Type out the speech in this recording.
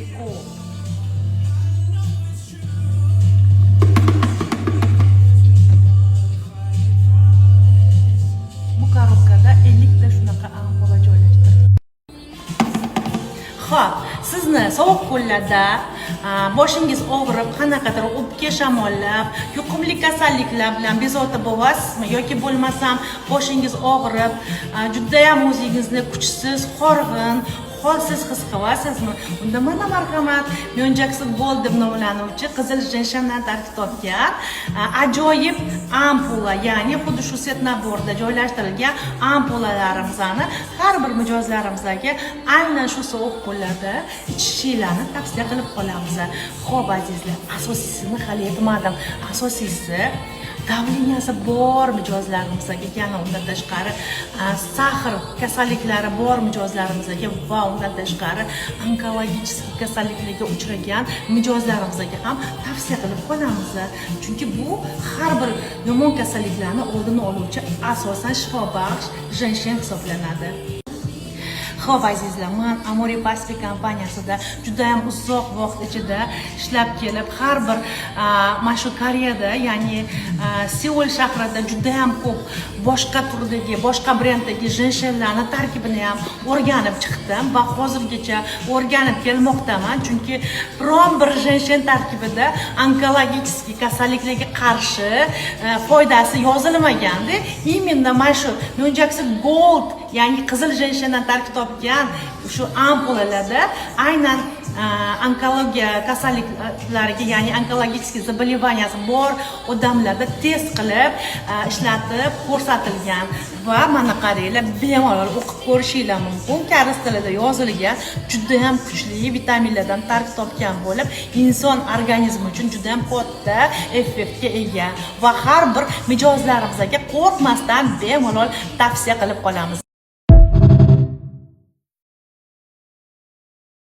Juda ko'p. Bu коробка da 50 ta shunaqa ampula joylashtirilgan. Xo'p, sizni sovuq kunlarda boshingiz og'rib, qanaqadir o'pka shamollab, yuqumli kasalliklar bilan bezovta bo'lasizmi yoki bo'lmasam boshingiz og'rib, judayam o'zingizni kuchsiz, horg'in, holsiz his qilasizmi? Unda mana, marhamat, Myonjaksu Gold deb nomlanuvchi qizil jenshendan tarkib topgan ajoyib ampula, ya'ni xuddi shu set набор da joylashtirilgan ampulalarimizni har bir mijozlarimizga aynan shu sovuq kunlarda ichishinglarni tavsiya qilib qolamiz. Xo'p, azizlar, asosiysini hali aytmadim. Asosiysi, давления si bor mijozlarimizga, yana undan tashqari сахар kasalliklari bor mijozlarimizga va undan tashqari onkologический kasalliklarga uchragan mijozlarimizga ham tavsiya qilib qolamiz, chunki bu har bir yomon kasalliklarni oldini oluvchi asosan shifobaxsh jenshen hisoblanadi. Xo'p, azizlar, man Amore Pacific kompaniyasida judayam uzoq vaqt ichida ishlab kelib, har bir mana shu Koreyada, ya'ni Seul shahrida judayam ko'p boshqa turdagi, boshqa brenddagi jenshenlarni tarkibini ham o'rganib chiqdim va hozirgacha o'rganib kelmoqdaman, chunki biron bir jenshen tarkibida onkologический kasalliklarga qarshi foydasi yozilmaganda. Именно mana shu Myonjaksu Gold, ya'ni qizil jenshendan tarkib topgan shu ampulalarda aynan onkologiya kasalliklariga, ya'ni онкологический заболевания si bor odamlarda test qilib, ishlatib ko'rsatilgan. Va mana qaranglar, bemalol o'qib ko'rishinglar mumkin, koreys tilida yozilgan, judayam kuchli vitaminlardan tarkib topgan bo'lib, inson organizmi uchun judayam katta effektga ega va har bir mijozlarimizga qo'rqmasdan bemalol tavsiya qilib qolamiz.